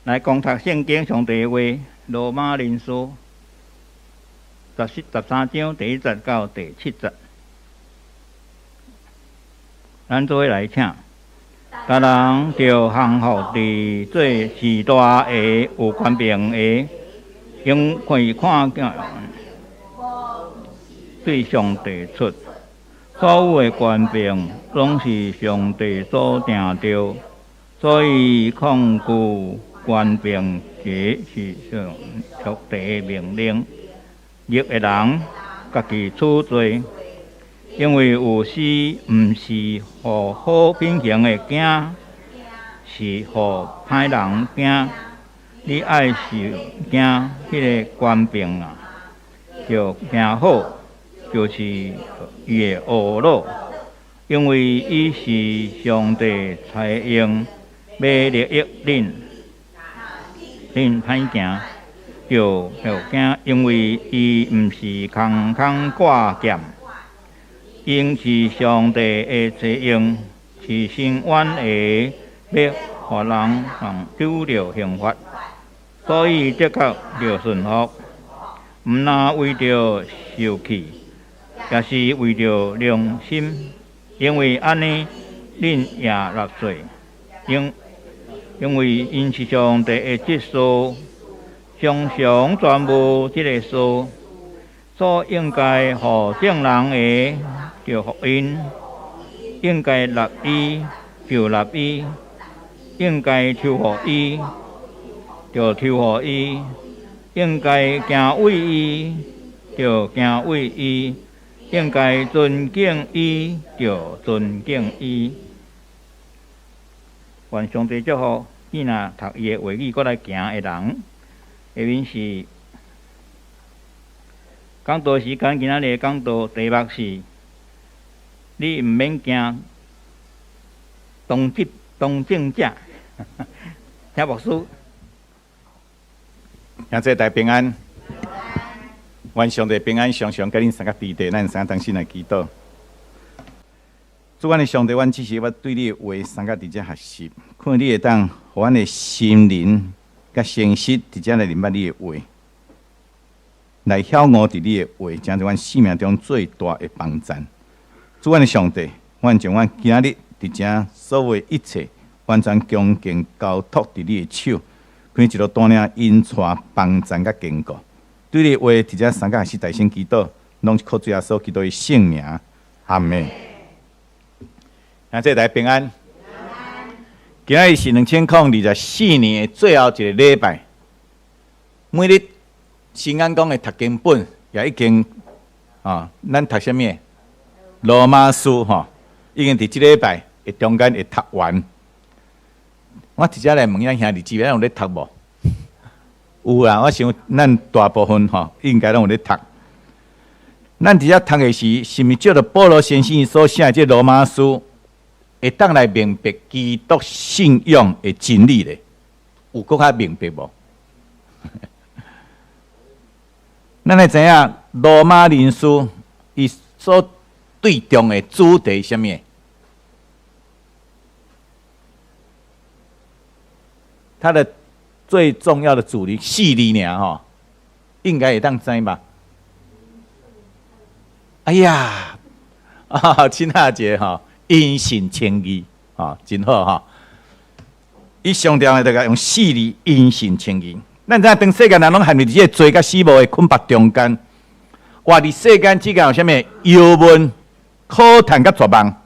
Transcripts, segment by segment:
來講讀聖經上帝話，羅馬人書13章第一節到第七節，咱做伙來請。逐人著降服佇做序大的有權柄的，因為看見對上帝出，所有的權柄攏是上帝所定著，所以抗拒權柄這是上帝的命令。逆的人家己處罪，因為有時毋是予好品行的驚，是予歹人驚。你愛是驚彼个權柄啊，就行好，就是伊的懊惱，因為伊是上帝差用，欲利益恁。恁歹行，就予驚，因為伊毋是空空掛劍，𪜶是上帝的差用，是伸冤的，欲予人通受著刑罰，所以的確著順服，毋若為著受氣，也是為著良心，因為按呢，恁也納稅，因為𪜶是上帝的執事，常常專務這个事，所應該予眾人的，就予𪜶；應該納伊，就納伊；應該抽予伊，就抽予伊；應該敬畏伊，就敬畏伊；應該尊敬伊，就尊敬伊。願上帝祝福，你若讀伊的話語，閣來行的人，下面是講道時間，今仔日講道題目是：你毋免驚當執當政者。請牧師。兄弟大家平安，願上帝平安，常常佮恁三个佇佇，咱三個同心來祈禱。主阮的上帝，阮只是欲對你的話三個佇遮學習，看你會當予阮的心靈佮誠實佇遮來明白你的話，來曉悟佇你的話，成做阮生命中最大的幫贊。主阮的上帝，阮將阮今仔日佇遮所有的一切，完全恭敬交託佇你的手，看一路帶領引帶幫贊佮堅固。對你的話佇遮三個學習大聲祈禱，攏是靠主耶穌基督的聖名，阿們。兄弟大家平安。今仔日是2024年的最後一個禮拜。每日新安講的讀經本也已經啊，咱讀啥物？羅馬書吼，已經佇這禮拜的中間會讀完。我直接來問咱兄弟姊妹，咱有咧讀無？有啦，我想咱大部分吼應該攏有咧讀。咱佇遮讀的是，是毋是借著保羅先生所寫的這羅馬書，會當來明白基督信仰的真理咧？有閣較明白無？咱來知影羅馬人書伊所對中的主題是啥物？它的最重要的主題四字爾吼，應該會當知吧？哎呀，啊，親愛姐吼，因信稱義，吼，真好吼。伊上重要的就用四字因信稱義。咱知影當世間人攏陷入佇這个罪佮死亡的捆縛中間，活佇世間之間有啥物憂悶、苦嘆佮絕望，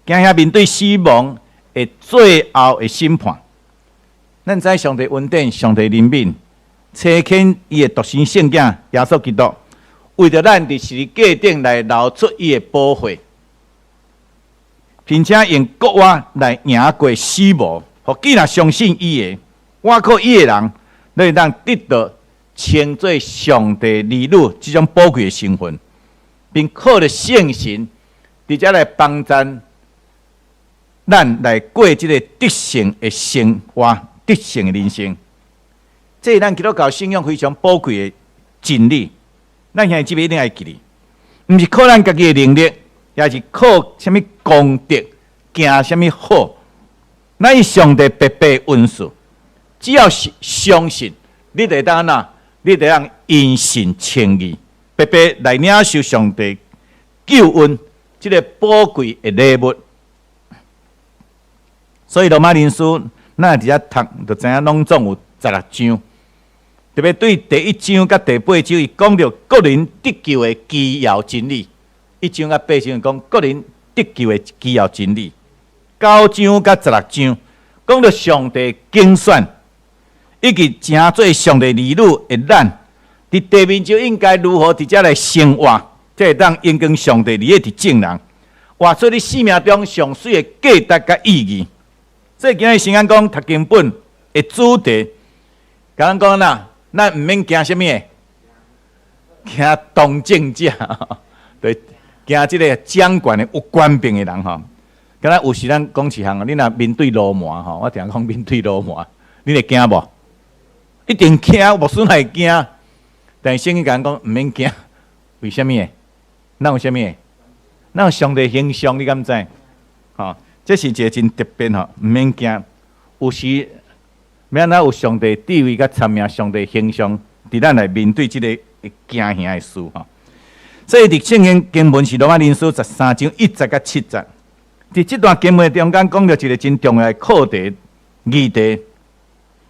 驚嚇面對死亡的最後的審判。咱知上帝恩典、上帝憐憫，差遣伊的獨生聖子耶穌基督，為著咱佇十字架頂來流出伊的寶血，並且用復活來贏過死亡，予既若相信伊的、倚靠伊的人，會當得到稱做上帝兒女這種寶貴的身份，並靠著聖神佇遮來幫贊咱來過這個得勝的生活。得勝的人生，這是咱基督教信仰非常寶貴的真理。咱兄弟姊妹一定愛記得，毋是靠咱家己的能力，也是靠啥物功德，行啥物好，乃是上帝白白恩賜。只要是相信，你就會當按怎？你就會當因信稱義，白白來領受上帝救恩這个寶貴的禮物。所以羅馬人書，咱佇遮讀，就知影攏總有十六章。特別對第一章佮第八章，伊講著個人得救的基要真理。一章佮八章講個人得救的基要真理。九章佮十六章講著上帝揀選，以及成做上帝兒女的咱，佇地面上應該如何佇遮來生活，才會當榮光上帝佇咧佇眾人，活出你生命中上媠的價值佮意義。所以今日先講讀經本的主題，共咱講啦，咱毋免驚啥物？驚當政者，對，驚這个掌權的有權柄的人吼。敢若有時咱講一項，你若面對流氓吼，我定講面對流氓，你會驚無？一定驚，牧師嘛會驚。但是聖經共咱講毋免驚，為啥物？咱有啥物？咱有上帝形象，你敢知？吼，這是一个真特別吼，毋免驚。有時欲按怎有上帝智慧佮聰明，上帝形象，佇咱來面對這个會驚嚇的事吼。所以佇聖經經文是羅馬人書十三章一節佮七節。佇這段經文中間講著一个真重要的課題議題，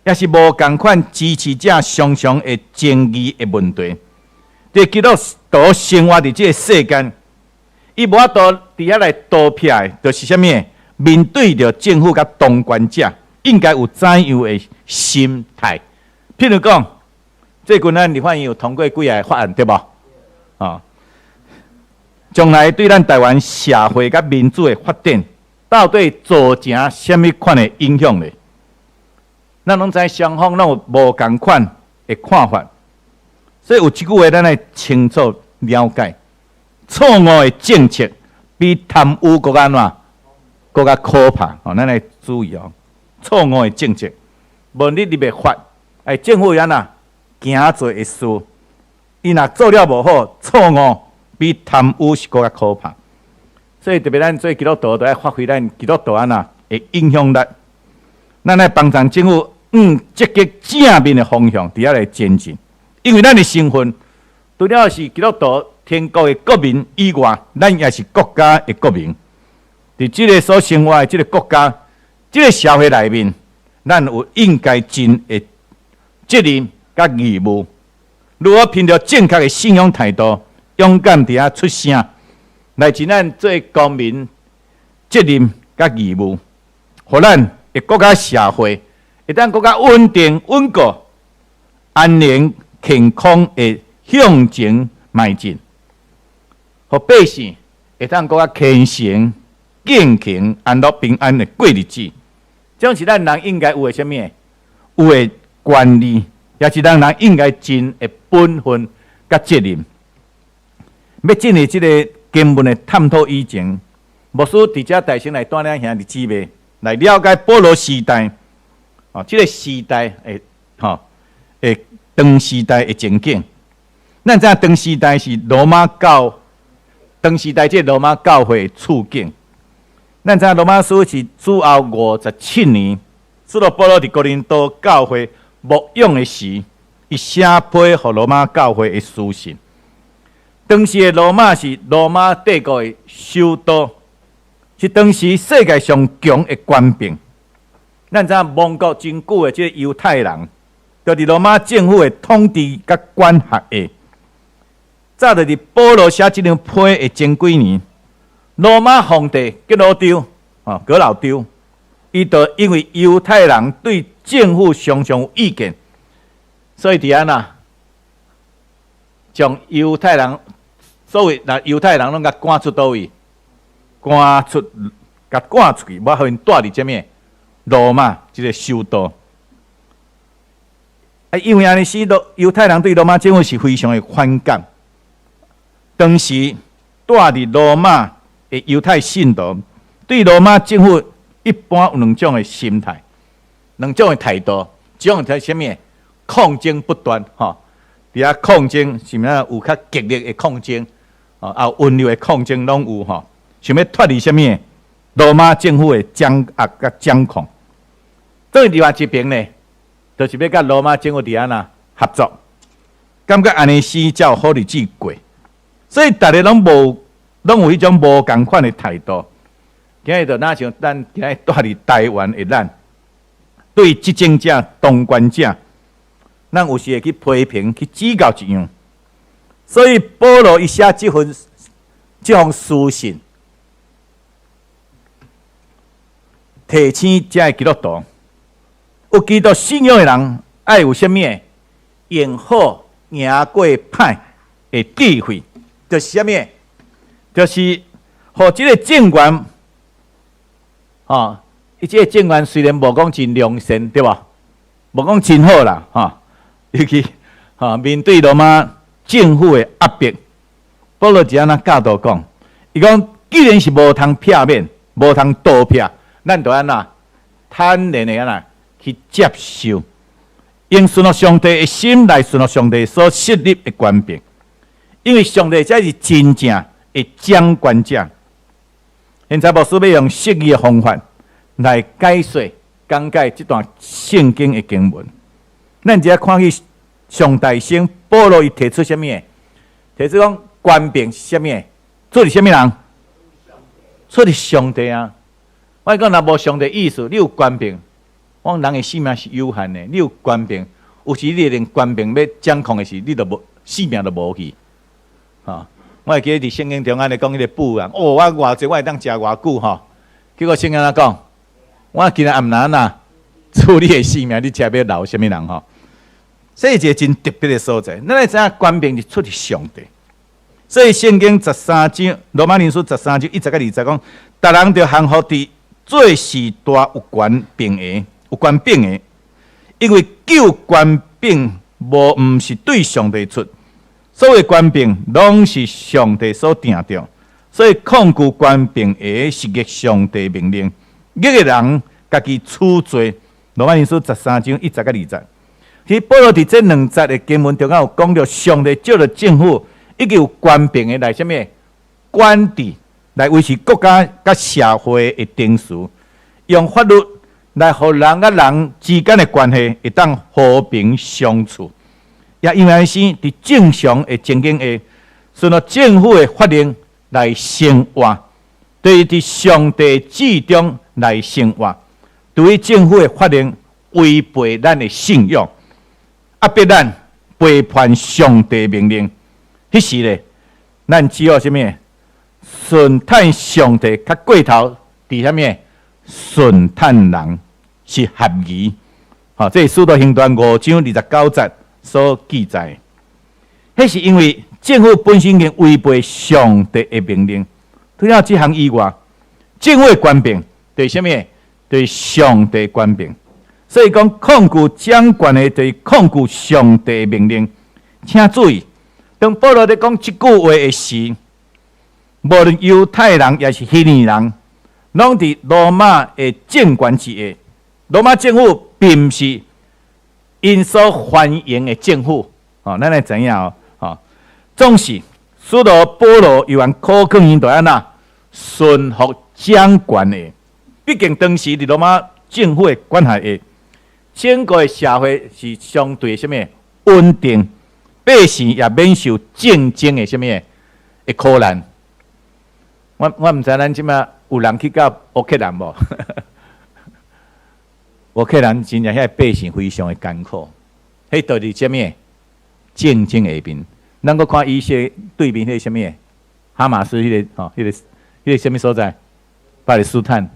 也是無仝款支持者常常會爭議的問題。佇基督徒生活佇這个世間，伊無法度佇遐來逃避的，就是啥物？面對著政府佮當權者，應該有怎樣的心態？譬如講，最近咱立法院有通過幾項法案，對無？啊，將來對咱台灣社會佮民主的發展，到底造成啥物款的影響呢？咱攏知雙方攏有無仝款的看法，所以有一句話，咱愛清楚了解：錯誤的政策比貪污閣較按怎？閣較可怕哦！咱愛注意哦，錯誤的政策，無論你立的法，哎，政府按怎行做的事，伊若做了無好，錯誤比貪污是閣較可怕。所以特別咱做基督徒，都愛發揮咱基督徒按怎的影響力，咱愛幫助政府向積極正面的方向佇遐來前進。因為咱的身份，除了是基督徒天國的國民以外，咱也是國家的國民。佇這个所生活的這个國家、這个社會內面，咱有應該盡的責任佮義務。如何憑著正確的信仰態度，勇敢佇遐出聲，來盡咱做公民責任佮義務，予咱的國家社會會當閣較穩定、穩固、安寧、健康的向前邁進，予百姓會當閣較虔誠、敬虔、安樂、平安的過日子。這種是咱人應該有的啥物？有的權利，也是咱人應該盡的本分佮責任。欲進入這个經文的探討以前，牧師佇遮代先來帶領兄弟姊妹來了解保羅時代，哦，這个時代的吼，的當時代的情景。咱知影當時代是羅馬教，當時代這個羅馬教會的處境。咱知影羅馬書是主後五十七年，使徒保羅佇哥林多教會牧養的時，伊寫批予羅馬教會的書信。當時的羅馬是羅馬帝國的首都，是當時世界上強的權柄。咱知影亡國真久的這个猶太人，就佇羅馬政府的統治佮管轄下。早就佇保羅寫這張批的前幾年，羅馬皇帝革老丟，哦，革老丟，伊就因為猶太人對政府常常有意見，所以佇按怎將猶太人，所謂若猶太人攏共趕出佗位，趕出，共趕出去，無予𪜶蹛佇啥物羅馬這个首都。啊，因為按呢，使羅猶太人對羅馬政府是非常的反感。當時蹛佇羅馬的猶太信徒對羅馬政府一般有兩種的心態，兩種的態度，一種係啥物？抗爭不斷，吼，佇遐抗爭，是毋是有較激烈的抗爭？哦，也有溫柔的抗爭，攏有吼。想欲脫離啥物？羅馬政府的掌壓佮掌控。轉另外一邊呢，就是欲佮羅馬政府佇按怎合作，感覺按呢死才有好日子過，所以逐个攏無，攏有彼種無仝款的態度。今日就若像咱今日蹛佇台灣的咱，對執政者、當權者，咱有時會去批評、去指教一樣。所以保羅伊寫這份這封書信，提醒遮的基督徒，有基督信仰的人，愛有啥物？用好贏過歹的智慧，就是啥物？就是予這个政權，吼，伊這个政權雖然無講真良善，對無？無講真好啦，吼，尤其吼面對羅馬政府的壓迫，保羅是按怎教導講？伊講，既然是無通避免，無通逃避，咱就按怎坦然的按怎去接受，用順服上帝的心來順服上帝所設立的權柄，因為上帝才是真正的掌權者。現在牧師欲用釋義的方法來解說、講解這段聖經的經文。咱這看去上大先保羅伊提出啥物？提出講權柄是啥物？出自啥物人？出自上帝啊！我講若無上帝意思，你有權柄，我講人的性命是有限的，你有權柄，有時你連權柄欲掌控的時，你就無性命就無去。吼！我會記得佇聖經中按呢講彼個婦人，哦，我偌濟我會當食偌久吼，結果聖經按怎講？我今仔暗暝哪處你的性命，你才欲留啥物人吼？這是一个真特別的所在。咱會知影權柄是出自上帝，所以聖經十三章羅馬人書十三章一節到二節講，逐人著降服佇做勢大有權柄的，有權柄的，因為救權柄無毋是對上帝出，所有權柄攏是上帝所定著，所以抗拒權柄的是逆上帝命令，逆的人家己處罪。羅馬人書十三章一節到二節。其實保羅佇這兩節的經文中間有講著上帝藉著政府以及有權柄的來啥物管治，來維持國家佮社會的秩序，用法律來予人佮人之間的關係會當和平相處。也因為按呢，佇正常的情景下，順著政府的法令來生活，對佇上帝旨中來生活，對於政府的法令違背咱的信仰，壓迫咱背叛上帝命令，彼時咧，咱只好啥物？順趁上帝較過頭，佇啥物？順趁人是合宜。吼，這是使徒行傳五章二十九節所記載。彼是因為政府本身已經違背上帝的命令。除了這項以外，政府的權柄對啥物？對上帝權柄。所以講，抗拒掌權的，就是抗拒上帝的命令。請注意，當保羅佇講這句話的時，無論猶太人抑是希利尼人，攏佇羅馬的政權之下。羅馬政府並毋是𪜶所歡迎的政府。吼，咱愛知影哦。吼，總是使徒保羅猶原苦勸𪜶著按怎順服掌權的。畢竟當時佇羅馬政府的管轄下，整個的社會是相對啥物穩定，百姓也免受戰爭的啥物的苦難。我我毋知咱這馬有人去到烏克蘭無？烏克蘭真正遐百姓非常的艱苦，彼都佇啥物戰爭下面。咱閣看以色列對面彼个啥物哈馬斯彼個吼，彼個彼个啥物所在？巴勒斯坦。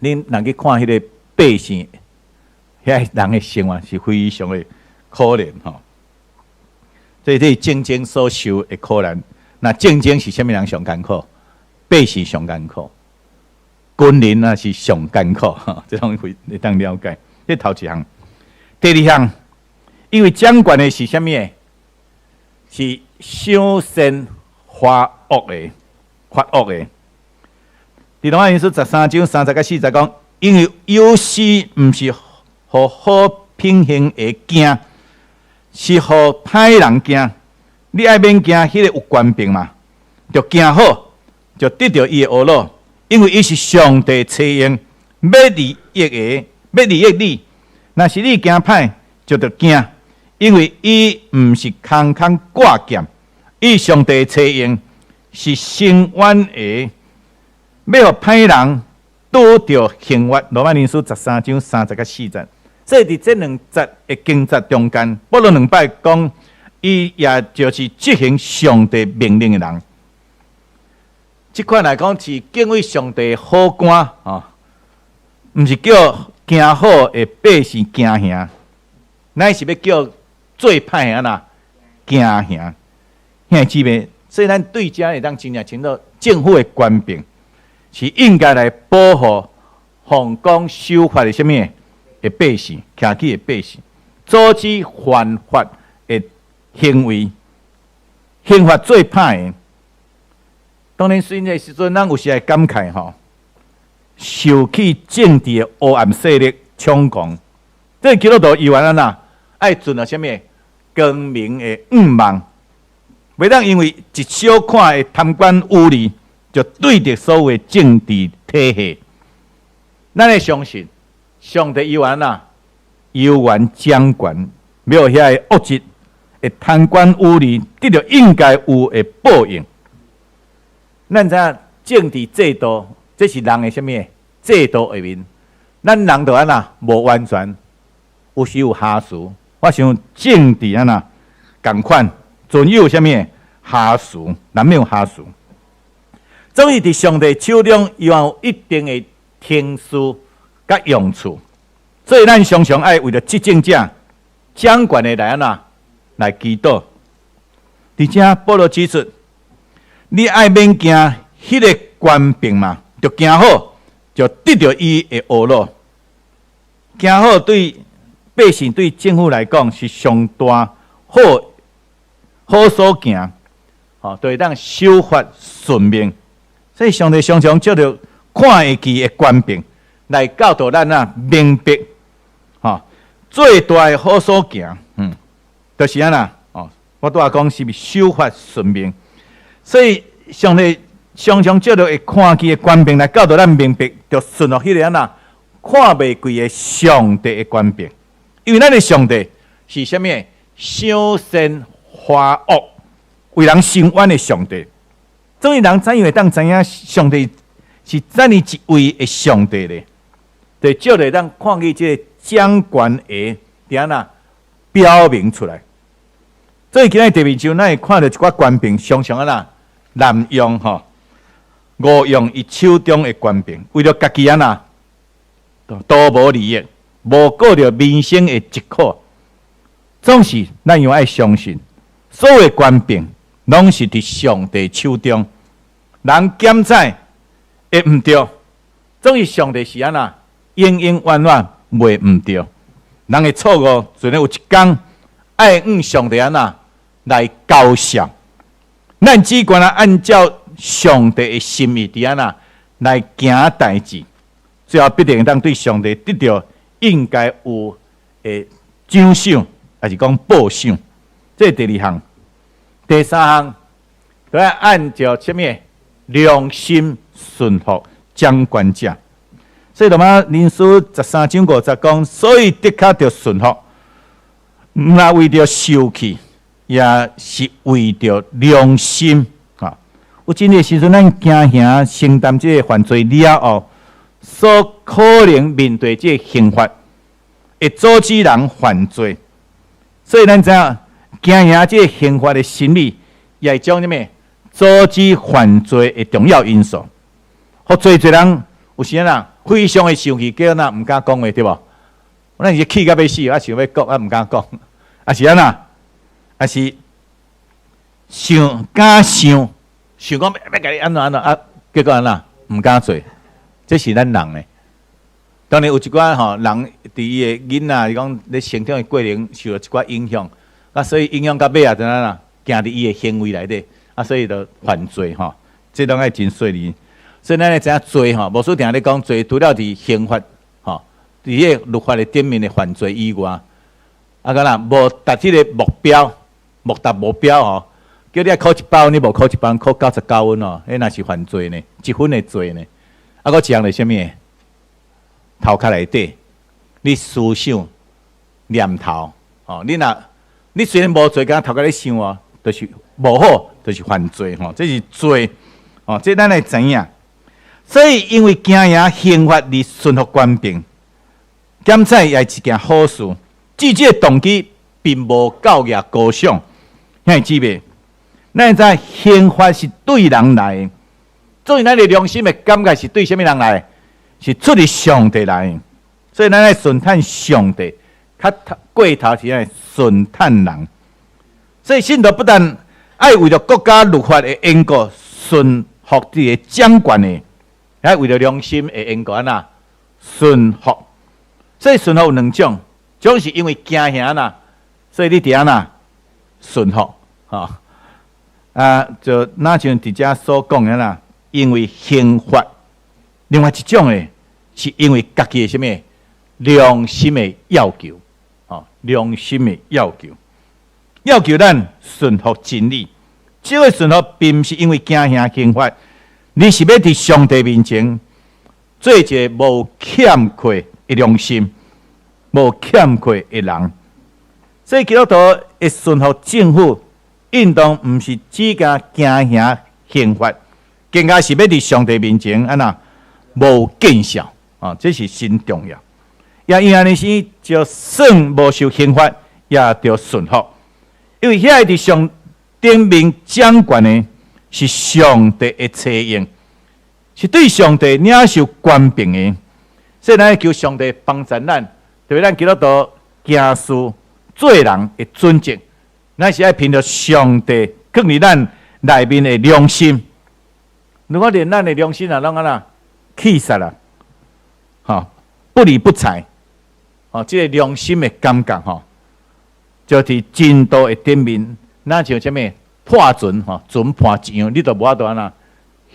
恁若去看彼个百姓，遐人的生活是非常的可憐吼。所以這戰爭所受的苦難，若戰爭是啥物人上艱苦？百姓上艱苦，軍人也是上艱苦，這攏會會當了解。這頭一項，第二項，因為掌權的是啥物？是賞善罰惡的，罰惡的。佇羅馬人書十三章三十到四節講，因為有時毋是予好品行的驚，是予歹人驚。你愛免驚彼個有權柄嘛？著驚好。就得著伊的呵咾，因為伊是上帝差用，欲利益的，欲利益你，若是你行歹，就著驚，因為伊毋是空空掛劍，伊上帝差用是伸冤的，欲予歹人拄著刑罰。羅馬人書13章30甲4節，所以佇這兩節的經節中間，保羅兩擺講，伊也就是執行上帝命令的人。這款來講是敬畏上帝好官吼，毋是叫行好的百姓驚嚇，乃是欲叫做歹的按怎驚嚇。兄弟姊妹，所以咱對遮會當真正清楚，政府的權柄是應該來保護奉公守法的啥物的百姓，徛起的百姓，阻止犯法的行為，刑罰做歹的。當然，雖然時陣，咱有時會感慨吼，受去政治的黑暗勢力搶攻，這基督徒猶原按怎愛存著啥物光明的願望，袂當因為一小塊的貪官污吏，就對著所有的政治體系。咱會相信上帝猶原按怎猶原掌權，欲予遐个惡質的貪官污吏得著應該有的報應。咱知影政治制度，這是人的啥物制度下面，咱人就按怎無完全，有時有瑕疵。我想政治按怎仝款，總有啥物瑕疵，難免有瑕疵。所以佇上帝手中，伊有一定的程序佮用處。所以咱常常愛為著執政者、掌權的來按怎來祈禱。佇遮保羅指出，你愛免驚彼个權柄嘛，著行好，就得著伊的呵咾。行好對百姓、對政府來講是上大好好所行，吼，就會當守法順命。所以上帝常常借著看會見的權柄來教導咱啊，明白，吼，最大的好所行，就是按怎，哦，我拄仔講是毋是守法順命？所以上帝常常借著會看見的權柄來教導咱明白，著順服彼个按怎看袂見的上帝的權柄。因為咱的上帝是啥物？賞善罰惡、為人伸冤的上帝。所以人怎樣會當知影上帝是怎樣一位的上帝咧？就借著當看見這个掌權的佇按怎表明出來。所以今日第二章，咱會看著一寡權柄常常按怎濫用吼，誤用伊手中的權柄，為著家己按怎圖謀利益，無顧著民生的疾苦。總是咱猶愛相信，所有的權柄攏是佇上帝手中。人檢採會毋對，總是上帝是按怎永永遠遠袂毋對。人的錯誤，自然有一工愛向上帝按怎來交賬。咱只管按照上帝的心意佇按怎來行代誌，最後必定會當對上帝得著應該有的獎賞，抑是講報賞。這是第二項。第三項，著愛按照啥物良心順服掌權者。所以羅馬人書13章5節講，所以的確著順服，毋但為著受氣，也是為著良心啊！有真濟時陣，咱驚嚇承擔這个犯罪了後，所可能面對這个刑罰，會阻止人犯罪。所以咱知影驚嚇這个刑罰的心理，也會將啥物阻止犯罪的重要因素。予濟濟人有時啊，非常的生氣，叫哪毋敢講話，對無？咱是氣甲欲死，啊想欲講，啊毋敢講，啊是按怎？啊是想敢想，想講欲共你按怎按怎啊，結果按怎毋敢做，這是咱人的。當然有一寡吼人佇伊的囡仔，是講咧成長的過程受著一寡影響，啊，所以影響到尾仔怎按怎，行佇伊的行為內底，啊，所以就犯罪吼，這攏愛真細膩。所以咱會知影罪吼，牧師定咧講罪，除了佇刑法吼，佇彼个律法的頂面的犯罪以外，啊，敢若無達彼个目標，無達目標吼，叫你愛考100分，你無考100分，考99分哦，彼若是犯罪呢，一分的罪呢。啊，閣一項是啥物？頭殼內底，你思想念頭，哦，你若你雖然無罪，敢若頭殼咧想哦，就是無好，就是犯罪吼，這是罪，哦，這咱會知影。所以因為驚嚇刑罰而順服權柄，檢採也是一件好事。至這個動機並無教義高尚，兄弟姊妹，咱知刑罰是對人來的，所以咱的良心的感覺是對啥物人來的？是出自上帝來的。所以咱愛順趁上帝，較過頭是愛順趁人。所以信徒不但愛為著國家律法的緣故順服佇個掌權的，還為著良心的緣故按怎順服。所以順服有兩種，一種是因為驚嚇啦，所以你佇按怎順服，吼啊，就若像佇遮所講的啦，因為刑罰。另外一種的是因為家己的啥物良心的要求，吼，良心的要求，要求咱順服真理。這個順服並毋是因為驚嚇刑罰，而是欲佇上帝面前做一個無欠缺的良心、無欠缺的人。所以基督徒會順服政府，應當毋是只驚驚嚇刑罰，更加是欲佇上帝面前按怎無見笑啊！這是真重要。也因按呢是，就算無受刑罰，也著順服，因為遐個佇上頂面掌權的是上帝的差役，是對上帝領受權柄的。所以咱求上帝幫助咱，特別咱基督徒行事做人的準則，咱是愛憑著上帝囥佇咱內面的良心。如果連咱的良心啊，攏按怎氣死啦，吼，不理不睬，吼，這個良心的感覺吼，就佇真道的頂面，若像啥物破船吼，船破一樣，你都無法度按怎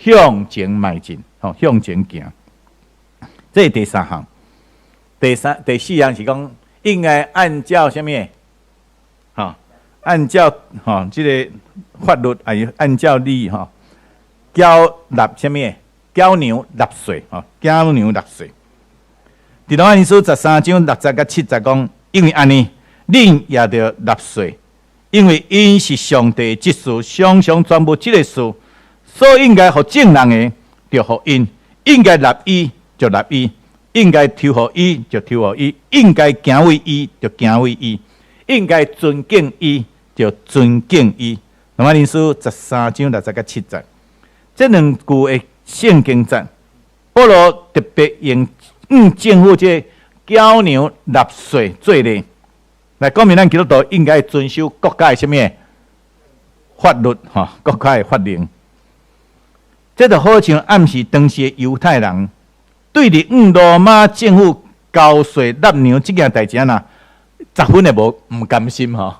向前邁進，吼，向前行。這是第三項，第三、第四項是講應該按照啥物？吼，按照吼這個法律，還是按照理吼，繳納啥物？繳糧納稅，吼，繳糧納稅。佇羅馬書13章6節佮7節講，因為按呢，恁也著納稅，因為𪜶是上帝的執事，常常專務這個事，所應該予眾人的，就予𪜶；應該納伊，就納伊；應該抽予伊，就抽予伊；應該敬畏伊，就敬畏伊；應該尊敬伊，就尊敬伊。羅馬書十三章六節佮七節，這兩句的聖經節，保羅特別用向政府這繳糧納稅做例，來講明咱基督徒應該遵守國家的啥物法律吼，國家的法令。這就好像暗示當時的猶太人對佇向羅馬政府交稅納糧這件代誌按怎，十分的無毋甘心吼。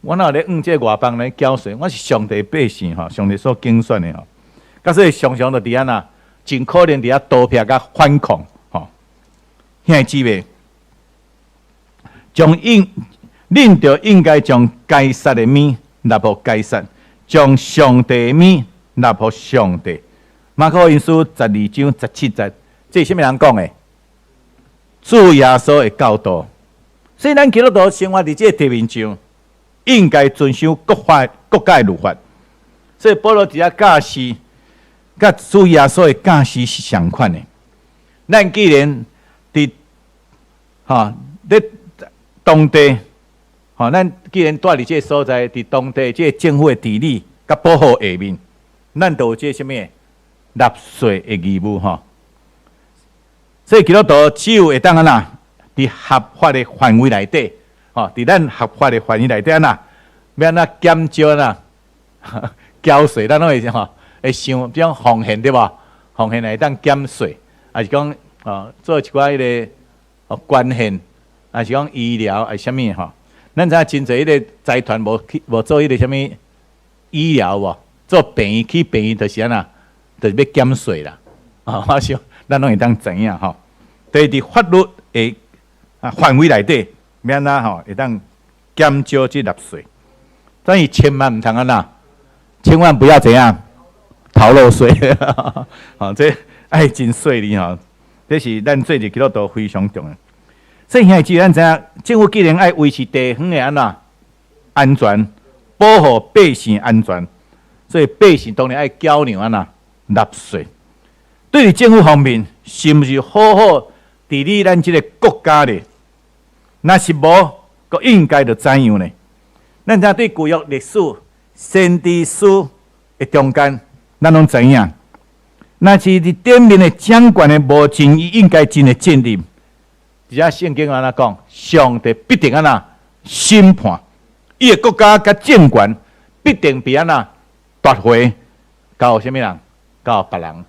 我哪有咧向這個外邦人繳稅？我是上帝百姓吼，上帝所揀選的吼。佮所以常常就佇按怎，真可能佇遐逃避佮反抗吼。兄弟姊妹，將應恁就應該將該撒的物納予該撒，將上帝的物納予上帝。馬可福音書12章17節，這是啥物人講的？主耶穌的教導。所以咱基督徒生活佇這個地面上，應該遵守國法、國家的律法。所以保羅佇遐教示，佮主耶穌的教示是相款的。咱既然佇吼咧當地，吼，咱既然住佇這個所在，佇當地這個政府的治理佮保護下面，咱就有這個啥物納稅的義務吼。所以基督徒只有會當按怎，佇合法的範圍內底，吼，佇咱合法的範圍內底按怎，欲按怎減少啦，繳稅，咱攏會吼會想這種奉獻對無？奉獻會當減稅，抑是講哦做一寡彼個哦捐獻，抑是講醫療，抑是啥物吼？咱知影真濟彼個財團無去無做彼個啥物醫療無？做病院去病院就是按怎，就是欲減稅啦。啊，我想咱攏會當知影吼。對佇法律的啊範圍內底，欲按怎吼會當減少這納稅？但是千萬毋通按怎，千萬不要怎樣逃漏稅。吼，這愛真細膩吼，這是咱做一個基督徒非常重要。所以兄弟姊妹，咱知影，政府既然愛維持地方的按怎安全，保護百姓安全，所以百姓當然愛繳納按怎納稅。對於政府方面，是毋是好好治理咱這個國家咧？若是無，閣應該著怎樣呢？咱知影對舊約歷史先知書的中間，咱攏知影。若是佇頂面的掌權的無盡伊應該盡的責任，而且聖經按怎講？上帝必定按怎審判，伊的國家佮政權必定被按怎奪回，交予啥物人？交予別人。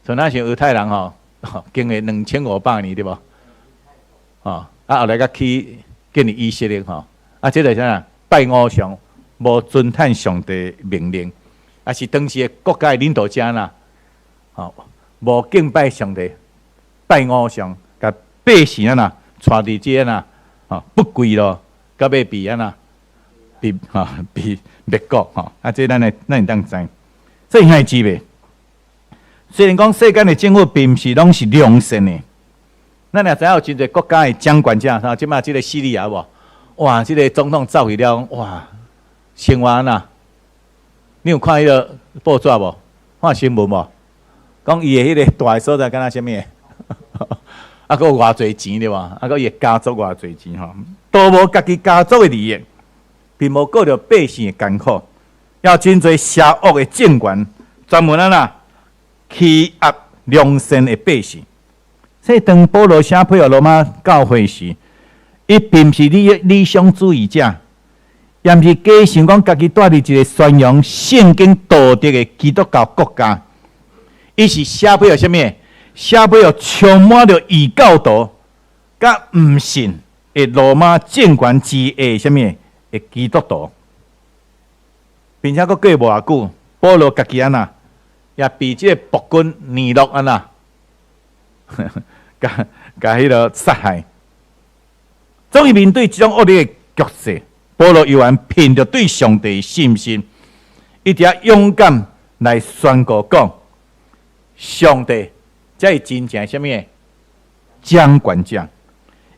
像咱像猶太人吼，經過2500年對無？吼，啊後來閣去建立以色列吼，啊這個啥？拜偶像，無遵行上帝命令，啊是當時的國家的領導者啦，吼，無敬拜上帝，拜偶像，共百姓按怎帶佇這按怎，吼不歸路，到尾被按怎，被吼被滅國吼，啊這咱會咱會當知，所以兄弟姊妹，雖然講世間的政府並毋是攏是良善的，咱也知影有真濟國家的掌權者，吼，這馬這個敘利亞無？哇，這個總統走去了，哇，生活按怎？你有看彼個報紙無？看新聞無？講伊的彼個蹛的所在敢若啥物？啊，閣有偌濟錢對無？啊，閣伊的家族偌濟錢吼，都無家己家族的利益，並無顧著百姓的艱苦，也真濟邪惡的政權，專門按怎欺壓良善的百姓。所以當保羅寫批予羅馬教會時，伊並毋是理想主義者，也毋是假想講家己蹛佇一個宣揚聖經道德的基督教國家。伊是寫批予啥物？寫批予充滿著異教徒佮毋信的羅馬政權之下啥物的基督徒，並且閣過無偌久，保羅家己按怎，也被這個暴君尼祿按怎，共共彼个殺害。終於面對這種惡劣的局勢，保羅猶原憑著對上帝的信心，伊佇遐勇敢來宣告講：上帝才是真正啥物的掌權者。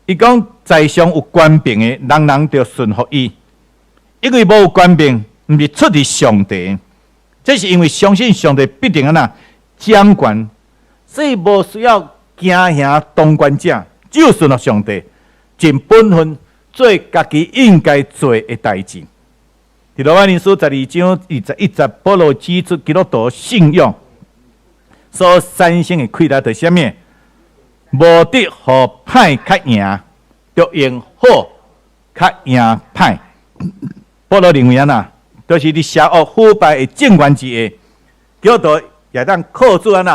伊講在上有權柄的，人人著順服伊，因為無有權柄，毋是出自上帝。這是因為相信上帝必定按怎掌權，所以無需要驚嚇當權者，只有順服上帝，盡本分做家己應該做的代誌。佇羅馬人書12章21節，保羅指出基督徒信仰所產生的氣力，就是啥物？無得予歹較贏，著用好較贏歹。保羅認為按怎，就是佇邪惡腐敗的政權之下，基督徒也當靠主按怎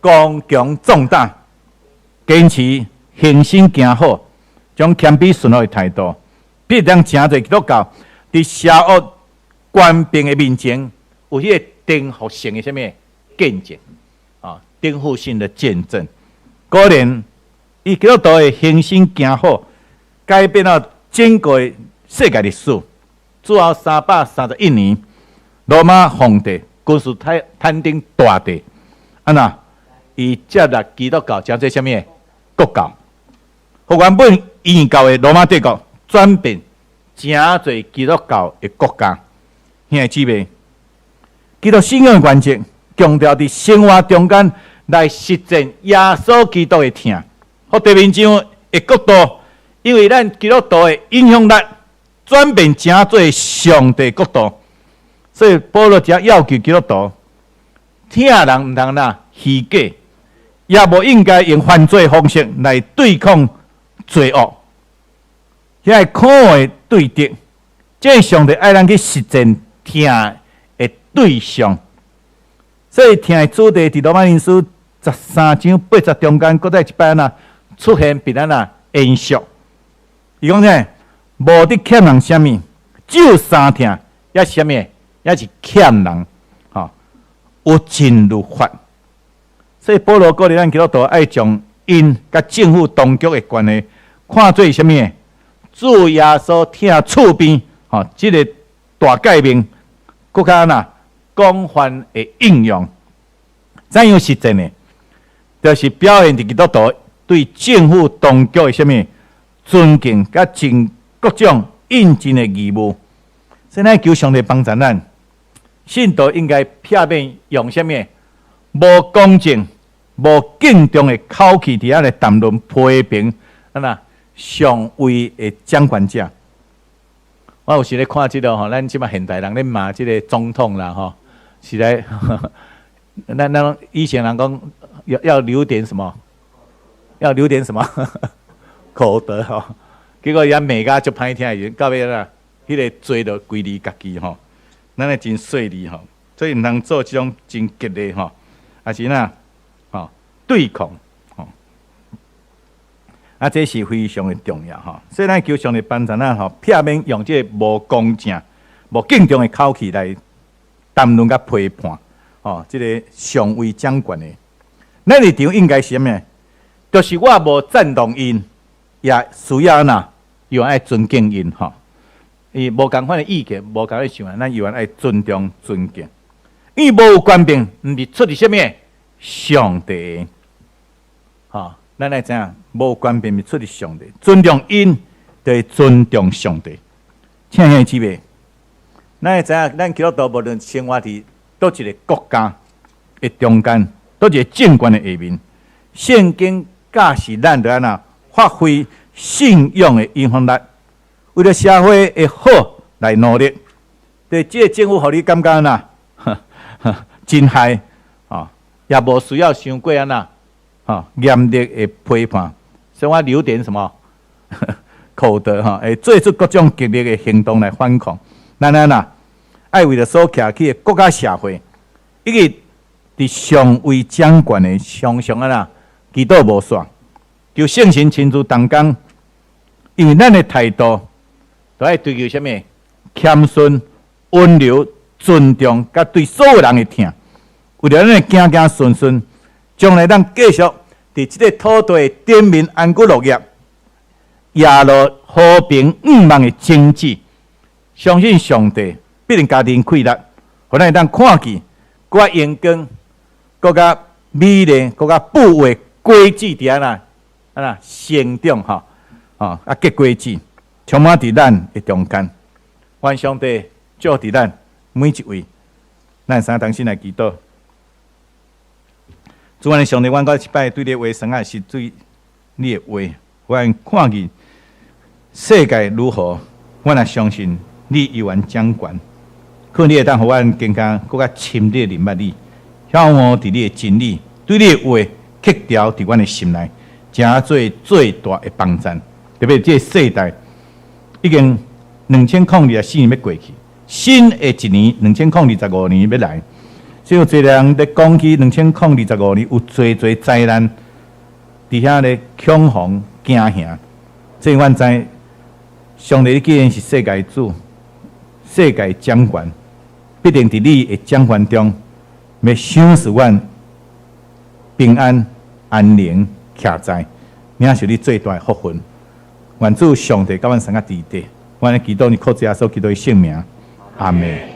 剛強壯膽，堅持恆心行好，將謙卑順服的態度，必當成做基督教佇邪惡權柄的面前，有彼個顛覆性的啥物見證啊？顛覆性的見證。果然，以基督徒的恆心行好，改變了整個世界歷史。主後331年，羅馬皇帝君士坦丁大帝，按怎，伊接納基督教，成做啥物國教，予原本異教的羅馬帝國轉變成做基督教的國家。兄弟姊妹，基督信仰的原則，強調佇生活中間來實踐耶穌基督的疼，予地面上的國度，因為咱基督徒的影響力，轉變成做上帝國度。所以保羅才要求基督徒，疼人毋通哪虛假，也無應該用犯罪方式來對抗罪惡。遐個可惡的對敵，這是上帝愛咱去實踐疼的對象。所以疼的主題佇羅馬人書13章8節中間，閣再一擺按怎出現，並按怎延續。伊講啥？無得欠人啥物，只有相疼，抑是啥物？抑是欠人，吼，有盡律法。所以保羅鼓勵咱基督徒愛將𪜶佮政府當局的關係看做啥物？主耶穌疼厝邊，吼，這个大誡命，閣較按怎廣泛的應用。怎樣實踐呢？就是表現佇基督徒對政府當局的啥物尊敬佮盡各種應盡的義務。所以咱求上帝幫助咱，信徒應該避免用啥物無公正、無敬重的口氣佇遐來談論批評，按怎上位的掌權者。我有時咧看這個吼，咱這馬現代人咧罵這個總統啦吼，實在，咱以前人講要留點什麼？要留點什麼口德吼？結果伊罵甲足歹聽的時陣，到尾啦，彼個罪就歸你家己吼。咱會真細膩吼，所以毋通做這種真激烈吼，抑是哪吼對抗吼。啊，這是非常的重要吼。所以咱求上帝幫助咱吼，避免用這個無公正、無敬重的口氣來談論佮批判吼，這個上位掌權的。咱立場應該是啥物？就是我無贊同𪜶，也需要哪，猶原愛尊敬𪜶吼。伊無仝款的意見，無仝款的想法，咱猶原愛尊重、尊敬。因為無權柄，毋是出自啥物？上帝。吼，咱愛知影，無權柄是出自上帝，尊重𪜶，就是尊重上帝。親愛姊妹，咱會知影，咱基督徒無論生活佇佗一個國家的中間，佗一個政權的下面，聖經教示咱著按怎發揮信仰的影響力，為了社會的好來努力。對這個政府，予你感覺按怎真害，吼，也無需要傷過按怎，吼嚴厲的批判，所以我留點什麼口德吼，會做出各種激烈的行動來反抗。咱按怎愛為著所徛起的國家社會，以及佇上位掌權的常常按怎祈禱無煞，求聖神親自動工，因為咱的態度都愛追求啥物？謙遜、溫柔、尊重，佮對所有人的疼。為著咱的行行順順，將來咱繼續佇這個土地頂面安居樂業，掖落和平向望的種子，相信上帝必定加添氣力，予咱會當看見閣較榮光、閣較美麗、閣較富有的果子佇按怎按怎成長吼，吼啊結果子充滿佇咱的中間，願上帝祝福佇咱每一位，咱三同心來祈禱。主阮的上帝，阮閣一擺對你的話算啊，是對你的話，阮看見世界如何，阮也相信你猶原掌權。可你會當予阮更加閣較深入認捌你，曉悟佇你的真理，對你的話刻牢佇阮的心內，成做最大的幫贊。特別這個世代已經2024年欲過去，新的一年2025年欲來，所以有濟人咧講起2025年有濟濟災難，佇遐咧恐慌驚嚇。這阮知，上帝你既然是世界主、世界掌權，必定佇你的掌權中，欲賞賜阮平安、安寧、徛在，領受你最大的福分。願主上帝佮阮三個佇底，阮咧祈禱你靠主耶穌基督的聖名，阿門。